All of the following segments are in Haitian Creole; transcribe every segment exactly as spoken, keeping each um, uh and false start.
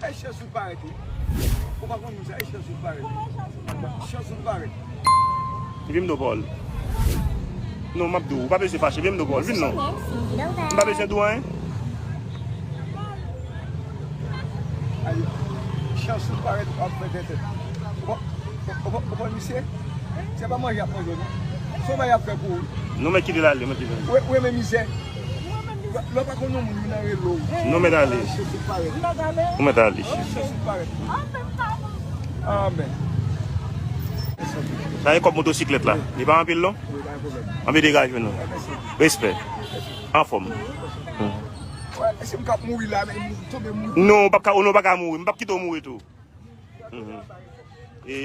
E chans ou parèt, wi. Ou pa konn moun sa, e chans ou parèt. Chans ou parèt. Vin m do pa w. Non, m ap di w, ou pa bezwen fache, vin m do pa w, vin non. M pa bezwen di w anyen. Ay, chans ou parèt, w ap fè tètè. Ou pa, ou pa, ou pa misye? Se pa manje ap manje, non. Se yon bagay ap fè pou ou. Non, men kite l ale, men kite l ale. Ou, ou renmen mizè? Lè w pa konn yon moun, vin nan relo. Non, mèt ale. Ou mèt ale. Amen. Sa e kòb motosiklèt la. Li pa anpil non. Anpil degaje nou. Respè. Anfòm. Hmm. Non, ou p ap ka, ou non, ou pa ka mouri. M p ap kite w mouri tou. Mhm. E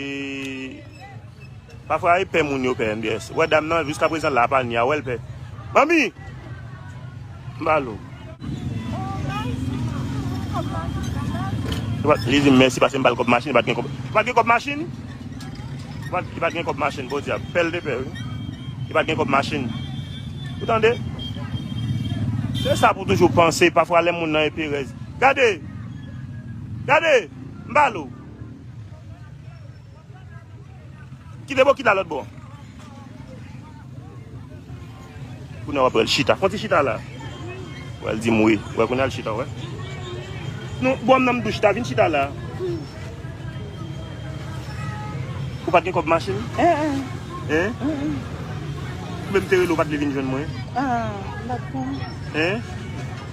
pafwa e pè moun yo pè M B S. Wè dam nan jiskaprezan la pa ni a wè l pè. Manmi! M ba l ou. Li di m mèsi paske m ba l kòb machin, li pa t gen kòb. Li pa t gen kòb machin? Li pa t, li pa t gen kòb machin, Bondye a pè l te pè wi. Li pa t gen kòb machin. Ou tande? Se sa pou toujou panse, pafwa lè moun nan e perèz. Gade! Gade! M ba l ou. Kite bokit la lòt bò. Kounye a w ap wè l chita. Fon ti chita la. Wè l di m wi. Wè kounye a l chita, wè. Non, bò m nan m tou chita. Vin chita la. Ou pa t gen kòb machin? Hein? Ou menm te rele, ou pa t vle vin jwenn mwen? Ah, m pa t konn. Hein?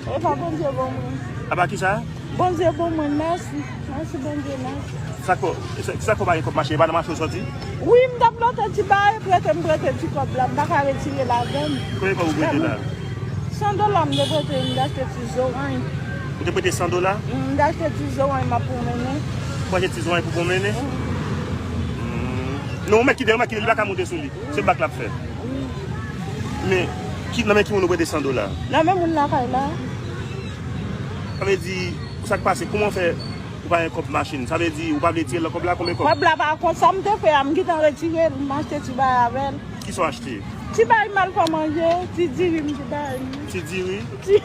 E pa Bondye bon mwen. Apa kisa? Bondye bon mwen, mèsi. Mèsi Bondye, mèsi. Sa k fè, sa, sa k fè w pa gen kòb mache? E pa nan mache w sòti? Wi, m t ap lote ti bagay, prete m prete ti kòb la, m pa ka retire ladan l. Konbyen kòb ou prete la? San dola m te prete, m te achte ti zoranj. Ou te prete san dola? M te achte ti zoranj, m ap pwonmennen. Ou achte ti zoranj pou pwonmennen? Hmm. Non, ou mèt kite l, ou mèt kite l, li pa ka monte sou li. Se bak l ap fè. Men, ki, nan men ki moun ou prete san dola? Nan men moun lakay la. Sa vle di, sa k pase, kouman w fè ou pa gen kòb machin? Sa vle di, ou pa vle tire nan kòb la, konbyen kòb? Kòb la pa kont sa m te fè a, m gentan retire l, m achte ti bagay avè l. Kisa w achte? Ti bagay m al fè manje, ti diri m te bay li. Ti diri? Ti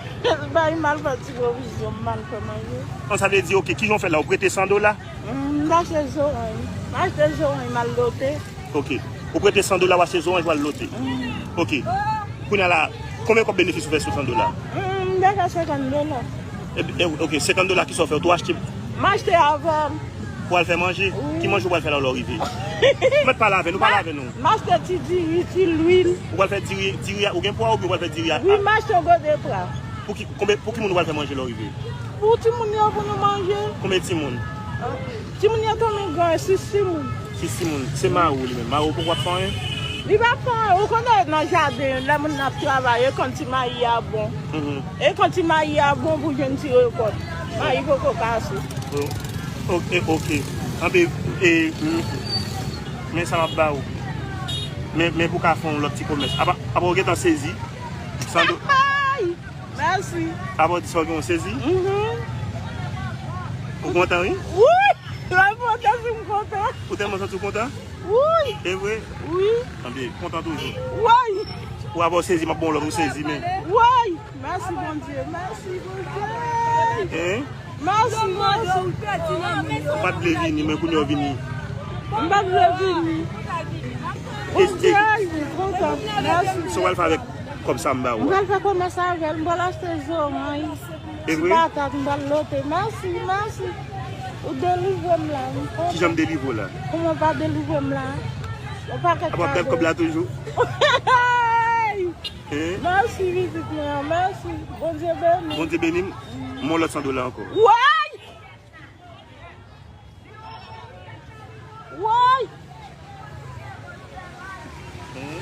bagay m al fè ti pwovizyon, m al fè manje. An, sa vle di, oke, kijan w fè la? Ou prete san dola? Mm, m achte zoranj. M achte zoranj, m al lote. Ok. Ou prete san dola, w achte zoranj, w al lote. Mm. Ok. Kounye a la, konbyen kòb benefis ou fè sou san dola? Mm, m te fè senkant dola. E, e, ok, senkant dola, kisa w fè? Ou tou achte? M achte avè l. Pou al fè manje? Wi. Ki manje ou pral fè la lè w rive? Ou mèt pale avè n, ou pale avè nou. M achte ti diri, ti lwil. Ou pral fè diri, diri a, ou gen pwa oubyen ou pral fè diri a? Wi, m achte yon gode pwa. Pou ki, konbyen, pou ki moun ou pral fè manje lè w rive? Pou timoun yo, pou nou manje. Konbyen timoun? Timoun yo tonbe gran, sis timoun. Sis timoun. Se mari w li menm. Mari w poko ap fè anyen? Li pa fè anyen. Ou konnen nan jaden, lè moun nan ap travay, e konn ti mayi a bon. Mhm. E konn ti mayi a bon pou jwenn ti rekòt. Mayi poko kase. O-, ok, ok. Anben, e, m, men sa m ap ba ou. Men, men pou ka fè yon lòt ti komès. Apa, apa w gentan sezi? San do- Mèsi. Apa w di sa w gen yon sezi? Mhm. Ou kontan, wi? Wi! Lè m kontan, si m kontan. Ou tèlman santi w kontan? Wi! E vre? Wi. Anben, kontan toujou. Wi! Ou apa w sezi, m ap ba w lòt, ou sezi, men. Wi! Mèsi, Bondye. Mèsi, Bondye. Hein? Mèsi, mèsi. Ou pa t vle vini, men kounye a w vini. M pa t vle vini. Bondye, m kontan. Mèsi. Sa w al fè avèk kòb sa m ba ou a? M pral fè komès avè l, m pral achte zoranj, ti patat, m pral lote. Mèsi, mèsi. Ou delivre m la, m kontan. Kijan m delivre w la? Kòman w pa delivre m la? Yon pakèt kado. Apa w ap bay kòb la toujou? Mèsi, pitit mwen an, mèsi. Bondye beni. Bondye beni m. M yon lòt san dola ankò. Woy! Woy! Hmm?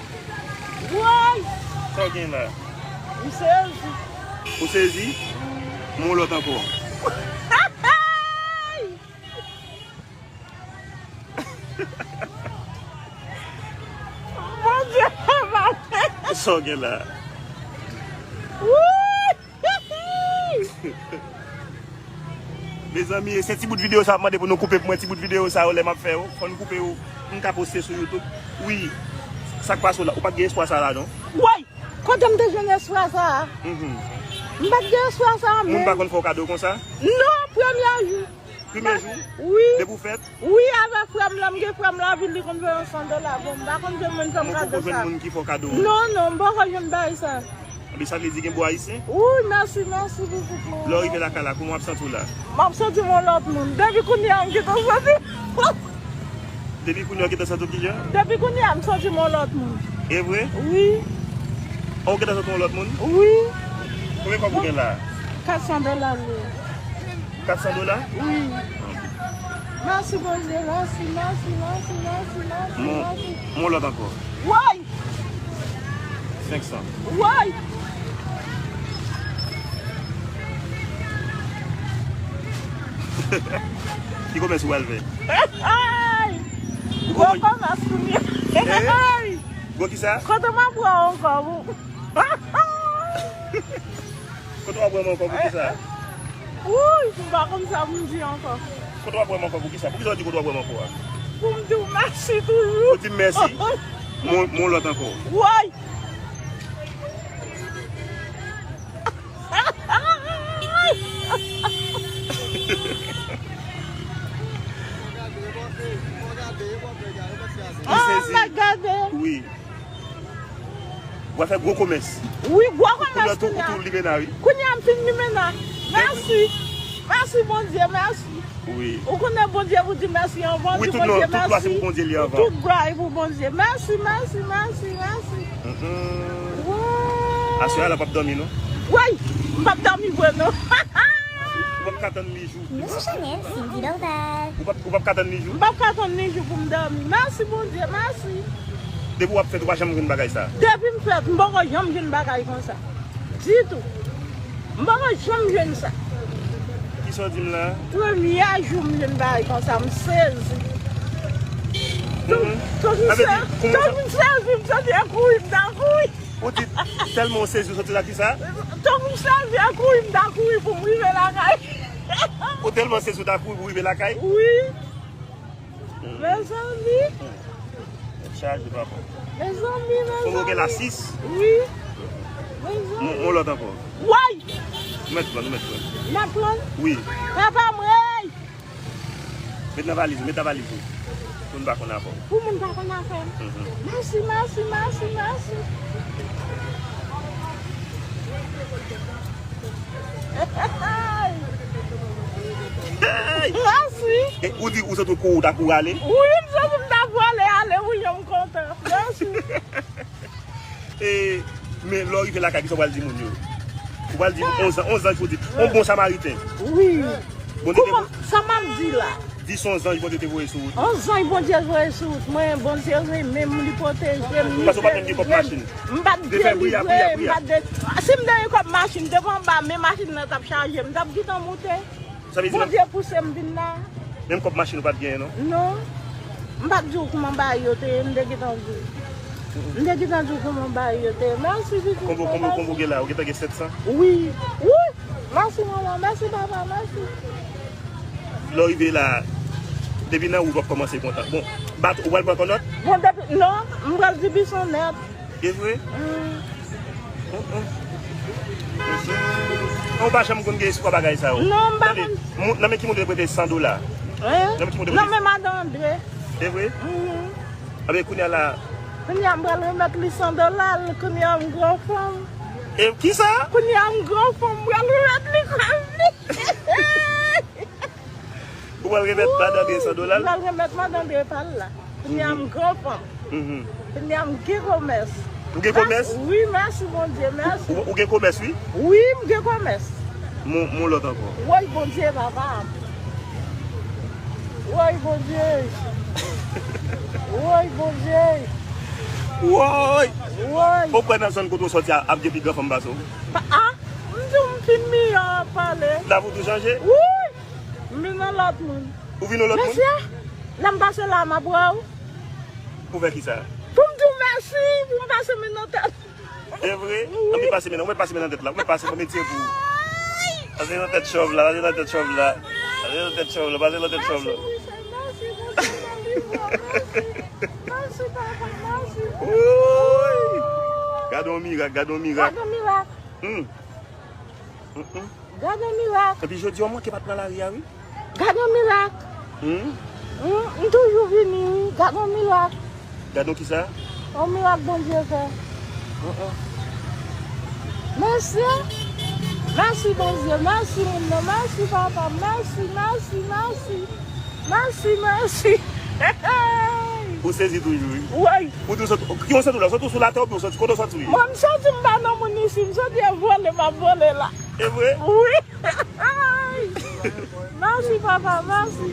Woy! Sa w gen la? M sezi. Ou sezi? M yon lòt ankò. Bondye, papa. Sa w gen la? Woy! Mezanmi, se ti bout videyo sa ap mande pou nou koupe pou mwen, ti bout videyo sa yo lè m ap fè yo, fò n koupe yo, m ka poste sou YouTube. Wi, sa k pase w la, ou pa t gen espwa sa la non. Woy! Kote m te jwenn espwa sa a? Mhm. M pa t gen espwa sa a, men. Moun pa konn fè w kado konsa? Non, premye jou. Premye jou? Wi. Depi w fèt? Wi, avèk frè m lan, m gen frè m lavil, li konn voye yon san dola. Bon, m pa konn jwenn moun fè m kado sa. Ou poko jwenn moun ki fè w kado? Non, non, m poko jwenn bagay sa. Anben, sa vle di gen bò ayisyen? Wi, mèsi, mèsi, pitit mwen. Lè w rive lakay la, kouman w ap santi w la? M ap santi m yon lòt moun. Depi kounye a, m gentan santi. Depi kounye a, w gentan santi w kijan? Depi kounye a, m santi m yon lòt moun. E vre? Wi. An, w gentan santi w yon lòt moun? Wi. Konbyen kòb ou gen la? Kat san dola l ye. Kat san dola? Wi. Mèsi, Bondye, mèsi, mèsi, mèsi, mèsi, mèsi, mèsi. Mon lòt ankò. Woy! Senk san. Woy! Ki komès ou pral fè? Hey! Gwo komès kounye a. Hey! Gwo kisa? Kote m ap wè w ankò? Kote w ap wè m ankò, poukisa? Wouy, m pa konn sa pou m di ankò. Kote w ap wè m ankò, poukisa? Poukisa w di kote w ap wè m ankò a? Pou m di w mèsi toujou. Pou di m mèsi? Mon, mon lòt ankò. Woy! Oh my God! Wi. W ap fè gwo komès. Wi, gwo komès kounye a. Ou tou, ou tou limena, wi. Kounye a m fin limena. Mèsi. Mèsi, Bondye, mèsi. Wi. Ou konnen Bondye pou di mèsi anvan, di Bondye mèsi. Wi, tout non, tout glwa se pou Bondye li anvan. Tout glwa e pou Bondye. Mèsi, mèsi, mèsi, mèsi. Aswè a la w p ap dòmi, non? Woy, m p ap dòmi vre, non. Ou p ap ka tann li jou. Nou sou chanèl Cindy Dorval. Ou p ap, ou p ap ka tann li jou? M p ap ka tann li jou pou m dòmi. Mèsi, Bondye, mèsi. Depi w ap fèt, ou pa janm jwenn bagay sa? Depi m fèt, m poko janm jwenn bagay konsa. Ditou. M poko janm jwenn sa. Kisa w di m la? Premye jou m jwenn bagay konsa, m sezi. Tankou m sezi, tankou m sezi, m soti a kouri, m ta kouri. Ou di tèlman w sezi, w soti la kisa? Tankou m sezi a kouri, m ta kouri pou m rive lakay. Ou tèlman sezi, w ta kouri pou w rive lakay? Wi. Mezanmi. Tèt chaje, papa. Mezanmi, mezanmi. Ou gen la sis? Wi. Mezanmi. Mon, mon lòt ankò. Woy! Ou mèt pran, ou mèt pran. M ap pran? Wi. Papa m, hey! Met nan valiz ou, met nan valiz ou. Pou moun pa konn afè w. Pou moun pa konn afè m. Mèsi, mèsi, mèsi, mèsi. Mèsi. E ou di ou santi w kou, ou ta kou ale? Wi, m santi m ta kou ale, ale, wi, m kontan. Mèsi. E, men lè w rive lakay, kisa w pral di moun yo? Ou pral di yon zanj, yon zanj pou di, yon bon samariten. Wi. Bondye te... Kouman, sa m ap di la? Di se yon zanj Bondye te voye sou wout ou. Yon zanj Bondye voye sou wout mwen, Bondye renmen m, li pwoteje m, li delivre m. Paske ou pa t menm gen kòb machin. M pa t delivre, m pa t de... Si m te gen kòb machin, depi anba men machin nan t ap chaje, m t ap gentan moute. Sa vle di Bondye pouse m vin la. Menm kòb machin ou pa t genyen, non? Non. M pa t di w kouman bagay yo te ye, m te gentan di w. M te gentan di w kouman bagay yo te ye. Mèsi, pitit mwen, mèsi. Konbyen, konbyen, konbyen ou gen la? Ou gentan gen sèt san? Wi. Wi. Mèsi, manman. Mèsi, papa. Mèsi. Lè w rive la, depi nan wout w ap kòmanse kontan. Bon, bat, ou pral pran kònòt? Bon, depi, non, m pral di bison nèt. E vre? Mm. Mm, mm. Ou pa janm konn gen espwa bagay sa yo. Non, m pa konn. Tande, moun, nan men ki moun ou te prete san dola? Hein? Nan men ki moun ou te prete? Nan men madan Andre. E vre? Mhm. Anben, kounye a la. Kounye a m pral remèt li san dola l, kounye a m gran fanm. E kisa? Kounye a m gran fanm, m pral remèt li kòb li. Ou pral remèt madan Andre san dola l? M pral remèt madan Andre pa l la. Kounye a m gran fanm. Mhm. Kounye a m gen komès. Ou gen komès? Wi, mèsi Bondye, mèsi. Ou, ou gen komès, wi? Wi, m gen komès. Mon, mon lòt ankò. Woy, Bondye, papa m. Woy, Bondye. Woy, Bondye. Woy! Woy! Ou kwè nan zòn kote w sòti a, ap gen pi gran fanm pase w? Pa, a? M di w m fin miyò ap pale. Lavi w tou chanje? Wi! M vin yon lòt moun. Ou vin yon lòt moun? Mesye, lè m pase la, m ap wè w. Pou fè kisa? Pou m di w mèsi, pou m pase men nan tèt. E vre? Wi. Anpi pase men nan, ou mèt pase men nan tèt la, ou mèt pase, ban m etire pou ou. Pase nan tèt chòv la, pase nan tèt chòv la. Pase nan tèt chòv la, pase nan tèt chòv la. Mèsi, Bondye, mèsi, Bondye, mèsi. Mèsi, papa, mèsi. Wouy! Gade yon mirak, gade yon mirak. Gade yon mirak. Hmm. Hmm, hmm. Gade yon mirak. Epi jodi a, w manke pa t pran lari a, wi. Gad yon mirak. Hmm? Hmm, m toujou vini, wi. Gad yon mirak. Gad yon kisa? Yon mirak Bondye fè. Mèsi. Mèsi, Bondye. Mèsi, moun nan. Mèsi, papa. Mèsi, mèsi, mèsi. Mèsi, mèsi. Ou sezi toujou, wi. Wi. Ou di w sot, ki w sot ou la? Sot ou sou latè oubyen w soti? Kote w soti w ye? Mwen, m soti, m pa nan moun isi. M soti e vole, m ap vole la. E vre? Wi. Mèsi, papa, mèsi.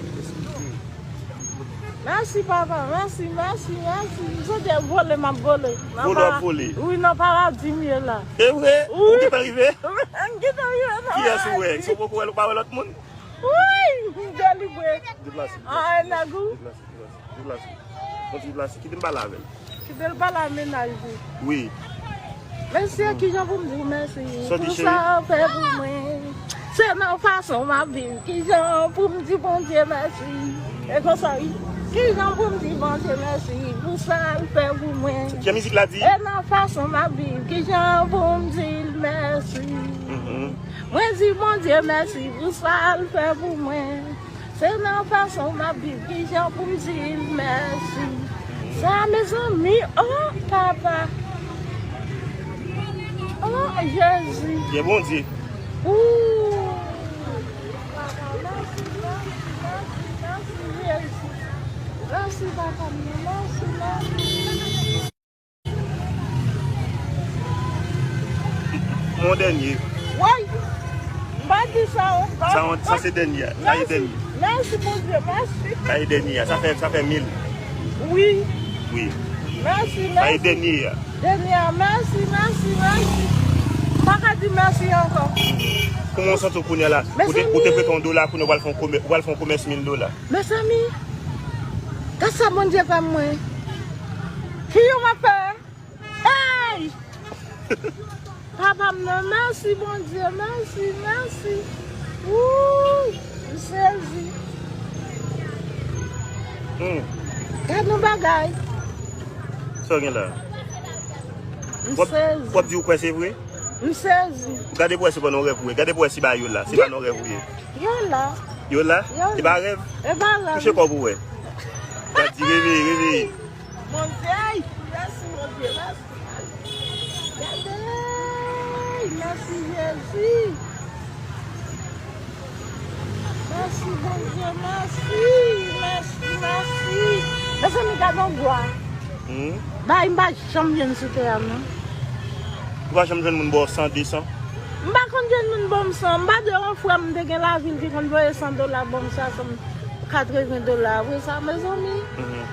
Mèsi, papa, mèsi, mèsi, mèsi. M soti e vole, m ap vole. Vole, w ap vole? Wi, nan paradi m ye la. E vre? Wi. Ou gentan rive? M gentan rive nan paradi. Kiyès ou wè? Se w poko wè, ou pa wè lòt moun? Wi, m delivre. Deplase. Ah, nèg ou. Deplase, deplase, deplase. Bon, ti deplase. Kite m pale avè l. Kite l pale a mennaj li. Wi. Mesye, kijan pou m di w mèsi pou sa w fè pou mwen? Se nan fason m ap viv. Kijan pou m di Bondye mèsi? E konsa, wi. Kijan pou m di Bondye mèsi pou sa l fè pou mwen? Jan mizik la di. E nan fason m ap viv. Kijan pou m di l mèsi? Mhm. Mwen di Bondye mèsi pou sa l fè pou mwen. Se nan fason m ap viv, kijan pou m di l mèsi. Sa, mezanmi, oh, papa. Oh, Jezi. Byen Bondye. Ooh. Papa, mèsi, mèsi, mèsi, mèsi, Jezi. Mèsi, papa m nan, mèsi, mèsi. Mon dènye. Woy! M pa di sa ankò. Sa, sa se dènye a. Sa e dènye. Mèsi, Bondye, mèsi. Sa e dènye a. Sa fè, sa fè mil. Wi. Wi. Mèsi, mèsi. Sa e dènye a. Dènye a. Mèsi, mèsi, mèsi. M pa ka di mèsi ankò. Kòman w santi w kounye a la? Ou te, ou te prete yon dola, kounye a w pral fè yon komè-, w pral fè yon komès mil dola. Mezanmi, gad sa Bondye fè mwen. Ki yo m ap fè? Hey! Papa m nan, mèsi Bondye, mèsi, mèsi. Wouy, m sezi. Hmm. Gad yon bagay. Sa w gen la? M sezi. W ap, w ap di w kwè se vre? M sezi. Gade pou wè se pa nan rèv ou ye. Gade pou wè si ba yo la. Se pa nan rèv ou ye. Yo la. Yo la? Yo la. E pa rèv? E pa rèv. Touche kò pou wè. Gad di reveye, reveye. Bondye, mèsi, Bondye, mèsi. Gade, mèsi, Jezi. Mèsi, Bondye, mèsi, mèsi, mèsi. Mezanmi, gade yon glwa. Hmm? Bay, m pa janm jwenn sou tè a, non. Ou pa janm jwenn moun ba w san, de san? M pa konn jwenn moun ban m san. M pa de yon frè m te gen lavil ki konn voye san dola ban m, swasant, katreven dola. Apre sa, mezanmi. Mhm.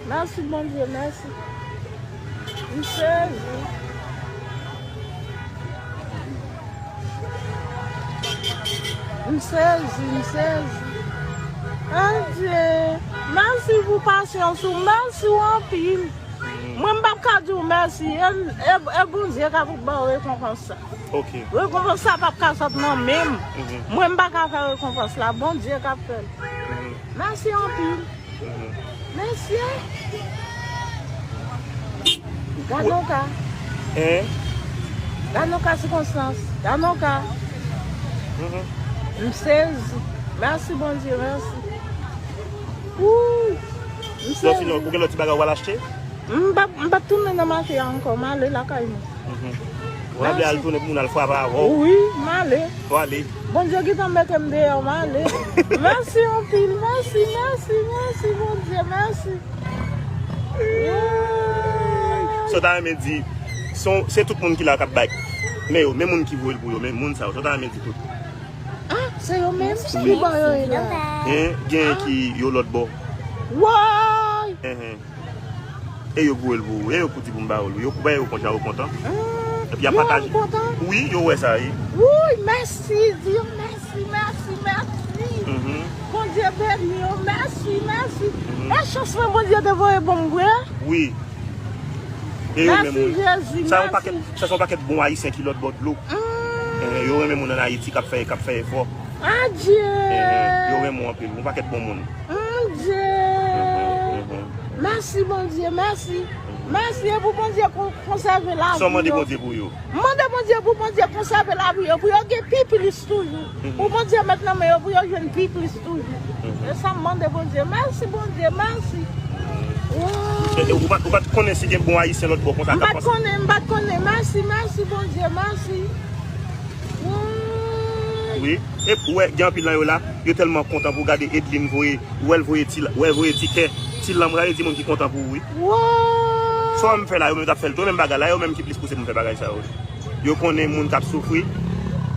Mèsi, Bondye, mèsi. M sezi. M sezi, m sezi. Adye. Mèsi pou pasyans ou. Mèsi w anpil. Mwen, m p ap ka di w mèsi. E, e, e Bondye k ap ba w rekonpans sa. Ok. Rekonpans sa p ap ka sot nan men m. Mhm. Mwen, m pa ka fè rekonpans la. Bondye k ap fè l. Mhm. Mèsi anpil. Mhm. Mesye. Gad yon ka. Hein? Gad yon ka sikonstans. Gad yon ka. Mhm. M sezi. Mèsi, Bondye, mèsi. Wouy. M sezi. Sinon, ou gen lòt ti bagay w al achte? M p ap, m p ap tounen nan mache a ankò. M ale lakay mwen. Mhm. Ou vle al tounen pou moun al frape avè w? Wi, m ale. Ou ale. Bondye gentan mete m deyò, m ale. Mèsi anpil, mèsi, mèsi, mèsi, Bondye, mèsi. Sa w ta renmen di, se, se tout moun ki la k ap bay. Men yo, men moun ki voye l pou yo, men moun sa yo, sa w ta renmen di tout. Ah, se yo menm? Wi. Ki bò yo ye la? Hein, gen ki yo lòt bò. Woy! Hein, hein. E yo voye l pou ou. E yo pou di pou m ba ou l. Yo, wè yo kontan, yo kontan. Epi y ap pataje. Yo kontan? Wi, yo wè sa, wi. Wouy, mèsi, di yo mèsi, mèsi, mèsi. Mhm. Bondye beni yo, mèsi, mèsi. Mhm. E chans mwen Bondye te voye ban m vre. Wi. E yo menm, wi. Mèsi, Jezi, mèsi. Sa yon pakèt, sa se yon pakèt bon Ayisyen ki lòt bò dlo. Mm. Eh, yo renmen moun ann Ayiti k ap fè, k ap fè efò. Adye. Eh, yo renmen w anpil. Yon pakèt bon moun. Mon Dye. Mhm, mhm. Mèsi, Bondye, mèsi. Mèsi, e pou Bondye kon-, konsève lavi yo. Sa w mande Bondye pou yo? M mande Bondye pou Bondye konsève lavi yo, pou yo gen pi plis toujou. Pou Bondye met nan men yo, pou yo jwenn pi plis toujou. E sa m mande Bondye. Mèsi, Bondye, mèsi. E, e, ou pa, ou pa t konnen si gen bon Ayisyen lòt bò konsa k ap panse? M pa t konnen, m pa t konnen. Mèsi, mèsi, Bondye, mèsi. Wi. E ou wè, gen anpil nan yo la, yo tèlman kontan pou gade Edline voye, ou wè l voye ti, ou wè l voye ti kè, ti lanm, gade timoun ki kontan pou ou, wi. Sa w menm fè la, yo menm t ap fè l tou, menm bagay la, yo menm ki plis pouse pou fè bagay sa yo. Yo konnen moun k ap soufri.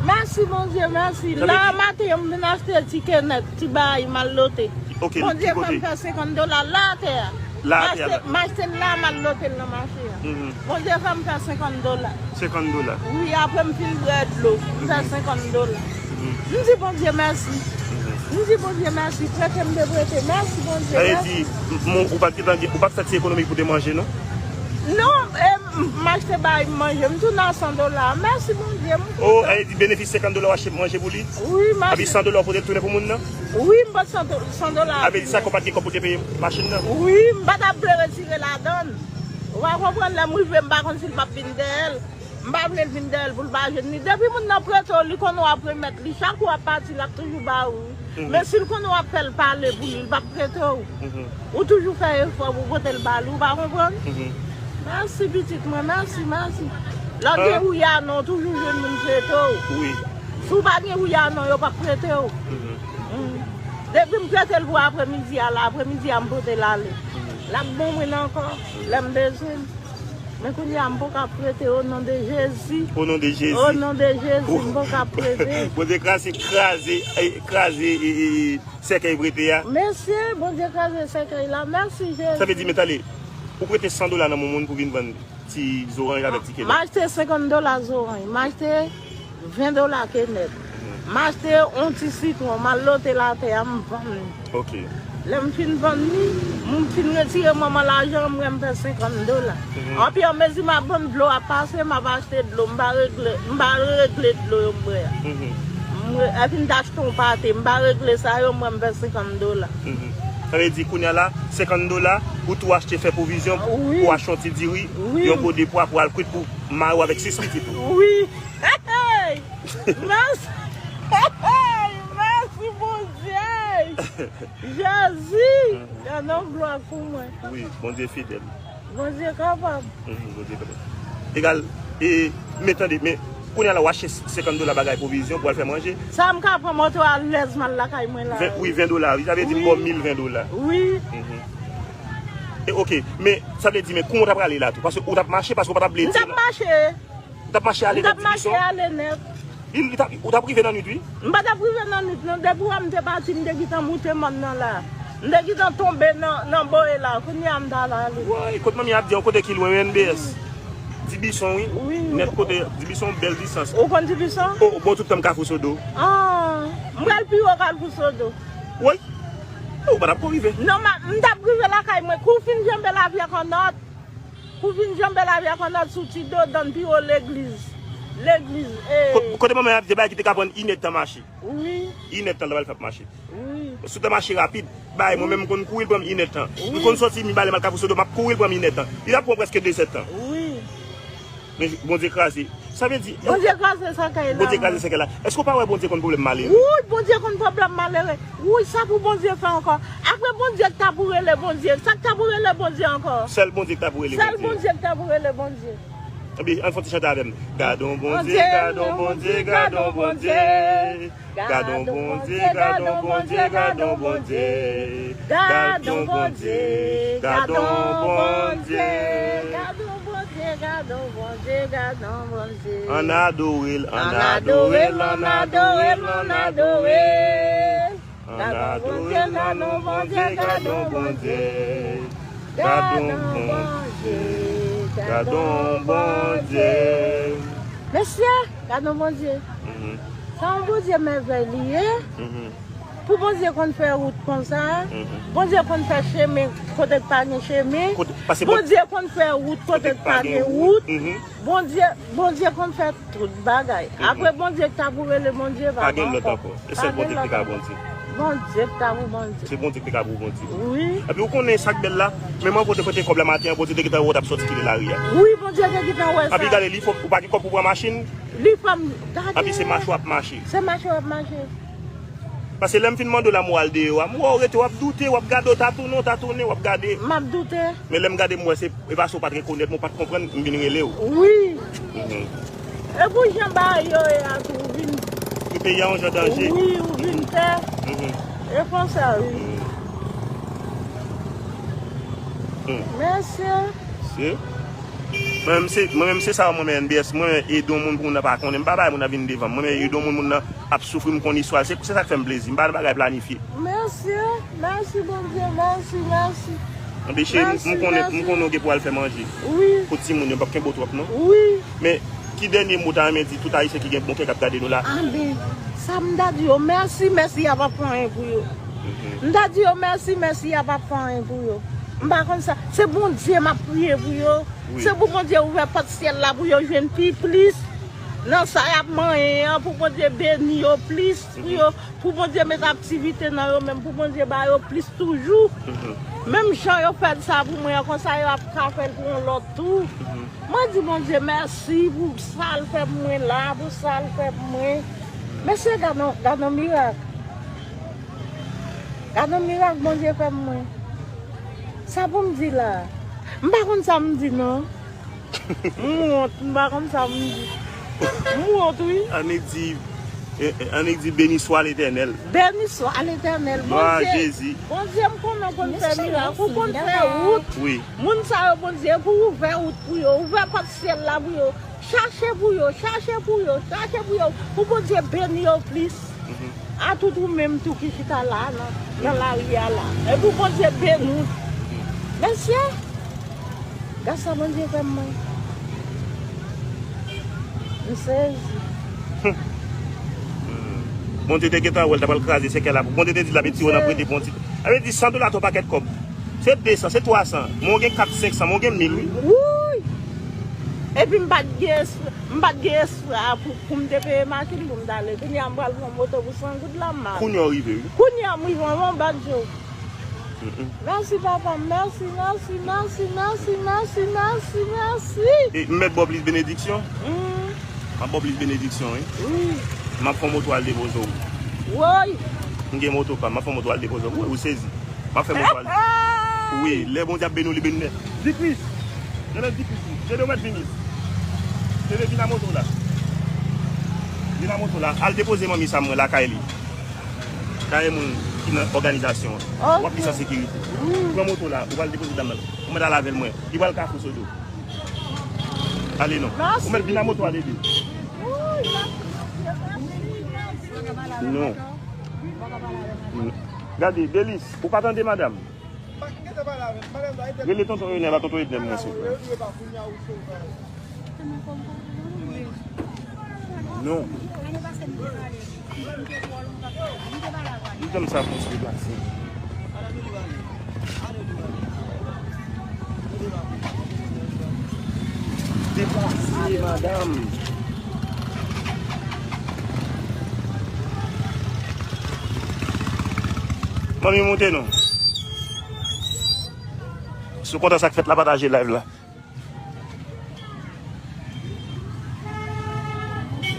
Mèsi, Bondye, mèsi. La maten, yo m vin achte ti kenèt, ti bagay, m al lote. Bondye fè m fè senkant dola la atè a. La atè a. M achte, m achte l la, m al lote l nan mache a. Bondye fè m fè senkant dola. Senkant dola. Wi, apre m fin bwè dlo, m fè senkant dola. M di Bondye mèsi. M di Bondye mèsi, prete m te prete. Mèsi, Bondye, mèsi. Sa vle di, m, m, ou pa t gentan gen, ou pa t fè ti ekonomi pou te manje, non? Non, e, m, m achte bay m manje. M tounen a san dola. Mèsi, Bondye, m kontan. Oh, sa vle di benefis senkant dola w achte manje pou li? Wi, m achte. Epi san dola w pote l tounen pou moun nan? Wi, m pote san, san dola. Sa vle di sa ke w pa t gen kòb pou te peye machin nan? Wi, m pa t ap vle retire ladan l. Ou pa konprann, lè m rive, m pa konn si l p ap vin dèyè l. M pa vle l vin dèyè l pou l pa jwenn li. Depi moun nan prete w, li konnen w ap remèt li. Chak ou ap pati, l ap toujou ba ou. Men si l konnen w ap fè l pale pou li, l p ap prete w. Ou toujou fè efò pou pote l ba li, ou pa konprann? Mèsi, pitit mwen, mèsi, mèsi. Lè w gen wouya non, ou toujou jwenn moun prete w. Wi. Si w pa gen wouya non, yo p ap prete w. Depi m prete l pou apremidi a la, apremidi a m pote l ale. L ap bon mwen ankò, lè m bezwen l. Men kounye a, m poko ap prete, o non de Jezi. O non de Jezi. O non de Jezi, m poko ap prete. Bondye kraze, kraze, e, kraze, e, e, e, sèkèy prete a. Mesye, Bondye kraze sèkèy la. Mèsi, Jezi. Sa vle di, men tande, ou prete san dola nan men moun pou vin vann ti zoranj avèk ti kenèt. M achte senkant dola zoranj. M achte ven dola kenèt. M achte yon ti sitwon, m al lote l atè a, m vann li. Ok. Lè m fin vann li, m fin retire manman lajan, m wè m fè senkant dola. Anpi anmezi m ap vann, dlo ap pase, m ap achte dlo, m pa regle, m pa regle dlo yo m bwè a. M re-, epi m t achte yon pate, m pa regle sa yo, m wè m fè senkant dola. Sa vle di, kounye a la, senkant dola, ou tou achte fè pwovizyon, pou achte yon ti diri, yon po de pwa pou al kwit pou mari w avèk sis pitit ou. Wi. Hey, hey! Mèsi. Hey, hey! Mèsi, Bondye! Jezi! Gade yon glwa pou mwen. Wi, Bondye fidèl. Bondye kapab. Mhm, Bondye kapab. Egal, e, men tande, men, kounye a la, w achte senkant dola bagay pwovizyon pou al fè manje. Sa m ka pran moto alèz m al lakay mwen la. Ven, wi, ven dola, wi. Sa vle di m ba w mil ven dola. Wi. Mhm. E, ok, men, sa vle di, men, kouman w t ap prale la tou? Paske ou t ap mache, paske ou pa t ap vle di. M t ap mache. Ou t ap mache ale nèt Dibison? M t ap mache ale nèt. Li, li t ap, ou t ap rive nan nwit, wi. M pa t ap rive nan nwit, non. Depi w wè m te pati, m te gentan moute mòn nan la. M te gentan tonbe nan, nan boye la. Kounye a, m t al ale. Woy, kot manmi ap di an, kote ki lwen, wi, N B S. Dibison, wi. Wi. Nèt kote, Dibison, bèl distans. Ou konn Dibison? O, bon, tout tan m Kafou Sodo. Ah, m pral pi wo Kafou Sodo. Woy. Ou pa t ap ko rive. Non, ma, m t ap rive lakay mwen. Kou w fin janbe Lavyak an nòt, Pou vin janbe Lavyak an nòt sou ti dodan pi wo legliz. Legliz, e. Ko-, kote manman an ap di bagay ki te ka pran inèdtan mache. Wi. Inèdtan l t ap fè ap mache. Wi. Si w ta mache rapid, bay mwen menm m konn kouri l pran m inèdtan. Wi. M konn sòti Mibalè m al Kafou Sodo, m ap kouri l pran m inèdtan. Li t ap pran prèske dezèdtan. Wi. Men Bondye kraze. Sa vle di, Bondye kraze sèkèy la. Bondye kraze sèkèy la. Èske w pa wè Bondye konn pwoblèm malere? Wi, Bondye konn pwoblèm malere. Wi, sa pou Bondye fè ankò? Apre Bondye k ta pou rele Bondye, sa k ta pou rele Bondye ankò? Sèl Bondye k ta pou rele Bondye. Sèl Bondye k ta pou rele Bondye. Ebyen, ann fè yon ti chante avè m. Gadon Bondye, gadon Bondye, gadon Bondye. Gadon Bondye, gadon Bondye, gadon Bondye. Gadon Bondye, gadon Bondye. Gadon Bondye, gadon Bondye, gadon Bondye. Ann adore l, ann adore l, ann adore l, ann adore l. Ann adore l, gadon Bondye, gadon Bondye. Gadon Bondye, gadon Bondye. Mesye, gadon Bondye. Mhm. Sa yon Bondye mèvèy li ye. Mhm. Pou Bondye konn fè wout konsa, mhm, Bondye konn fè chemen kote k pa gen chemen. Kote, paske Bon-, Bondye konn fè wout kote k pa gen wout. Mhm. Bondye, Bondye konn fè tout bagay. Mhm. Apre Bondye k ta pou rele Bondye, pa gen lòt ankò. E sèl Bondye ki te ka Bondye. Bondye k ta pou Bondye. Se Bondye ki te ka pou Bondye. Wi. Epi ou konnen sa k bèl la, menm an kote kote kòb la maten an, Bondye te gentan wè w t ap sòti kite lari a. Wi, Bondye te gentan wè sa. Epi gade li, fò, ou pa gen kòb pou pran machin. Li fè m gade. Epi se mache w ap mache. Se mache w ap mache. Paske lè m fin mande w la, m wè w al deyò a, m wè w rete, w ap doute, w ap gade, w ta tounen, w ta tounen, w ap gade. M ap doute. Men lè m gade, m wè se, e paske w pa t rekonèt mwen, w pa t konprann, m vin rele w. Wi. Mhm. E pou jan bagay yo ye a tou, ou vin. Pou peyi a yon jan danje. Wi, ou vin pè. Mhm. E konsa, wi. Mèsi. Mèsi. Mwen menm se, mwen menm se sa mwen menm N B S, mwen menm ede yon moun pou moun nan pa konnen, m pa bay moun nan vin devan m, mwen menm ede yon moun, moun nan ap soufri, m konn istwa l, se, se sa k fè m plezi, m pa nan bagay planifye. Mèsi, mèsi Bondye, mèsi, mèsi. Anben cheri, m konnen, m konnen w gen pou w al fè manje. Wi. Pou timoun yo, m p ap kenbe w twòp non. Wi. Men, ki dènye mo w ta renmen di tout Ayisyen ki gen bon kè k ap gade nou la? Anben, sa m ta di yo, mèsi, mèsi a p ap fè anyen pou yo. M ta di yo, mèsi, mèsi a p ap fè anyen pou yo. M pa konn sa, se Bondye m ap priye pou yo. Se pou Bondye ouvè pòt syèl la pou yo jwenn pi plis nan sa y ap manyen an, pou Bondye beni yo plis, pou yo, pou Bondye met aktivite nan yo menm, pou Bondye ba yo plis toujou. Menm jan yo fè sa pou mwen an, konsa yo ap ka fè l pou yon lòt tou. Mwen di Bondye mèsi pou sa l fè pou mwen la, pou sa l fè pou mwen. Mesye, gad yon, gad yon mirak. Gad yon mirak Bondye fè pou mwen. Sa pou m di la? M pa konn sa m di non. M wont, m pa konn sa m di. M wont wi. Annik di, eh, eh, annik di, Béni soit l'Éternel. Béni soit l'Éternel. Glwa a Jezi. Bondye, m konnen w konn fè mirak, ou konn fè wout. Wi. Moun sa yo, Bondye, pou w ouvè wout pou yo, ouvè pòt syèl la pou yo. Chache pou yo, chache pou yo, chache pou yo, pou Bondye beni yo plis. A tout ou menm tou ki chita la nan, nan lari a la. E pou Bondye beni w. Mesye, gad sa Bondye fè m mwen. M sezi. Bondye te gentan wè l ta pral kraze sèkèy la. Bondye te di l ap etire w nan prete pou yon ti. Sa vle di san dola te yon pakèt kòb. Se de san, se twa san. Men w gen kat, senk san, men w gen mil wi. Wouy! Epi m pa t gen espwa, m pa t gen espwa pou, pou m te peye machin pou m t ale. Kounye a m pral pran moto pou san goud la m ale. Kounye a w rive wi. Kounye a m rive anvan w bat je w. Mèsi papa m, mèsi, mèsi, mèsi, mèsi, mèsi, mèsi, mèsi. E m mèt ba w plis benediksyon? M ap ba w plis benediksyon wi. Wi. M ap fè yon moto al depoze w. Woy! M gen moto pa m, m ap fè yon moto al depoze w. Ou sezi. M ap fè moto al. Wi, lè Bondye ap beni w, li beni nèt. Di Kris. Jede di Kris. Jede w mèt vini. Jede vin a moto w la. Vin a moto w la. Al depoze manmi sa mwen lakay li. Kay moun ki nan òganizasyon an. W ap vin san sekirite. Pran moto w la, ou pral depoze dam nan. Ou mèt al avè l mwen. Li pral Kafou Sodo. Ale non. Ou mèt vin a moto a Dede. Non. Gade, Delis, ou pa tande madanm? Rele tonton Enèl la, tonton Enèl mwen sou. Non. Li janm sa pou se deplase. Deplase, madanm. Manmi moute non. Si w kontan sa k fèt la, pataje live la.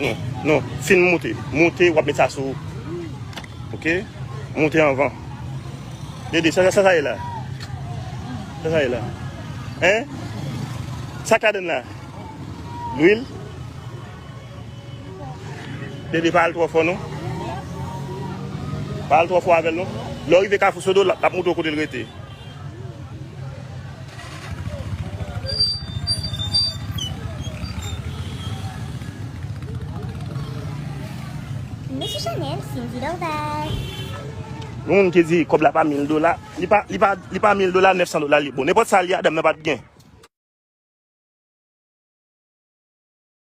Non, non, fin moute. Moute, w ap met sa sou. Oke? Moute anvan. Dede, sa, sa, sa, sa ye la? Sa, sa ye la? Hein? Sa k ladann la? Lwil? Dede, pa al twò fò non. Pa al twò fò avè l non. Lè w rive Kafou Sodo, l ap, l ap montre w kote l rete. Nou sou chanèl Cindy Dorval. Yon moun ki di kòb la pa mil dola, li pa, li pa, li pa mil dola, nèf san dola li bon. Nenpòt sa li a, dam nan pa t gen.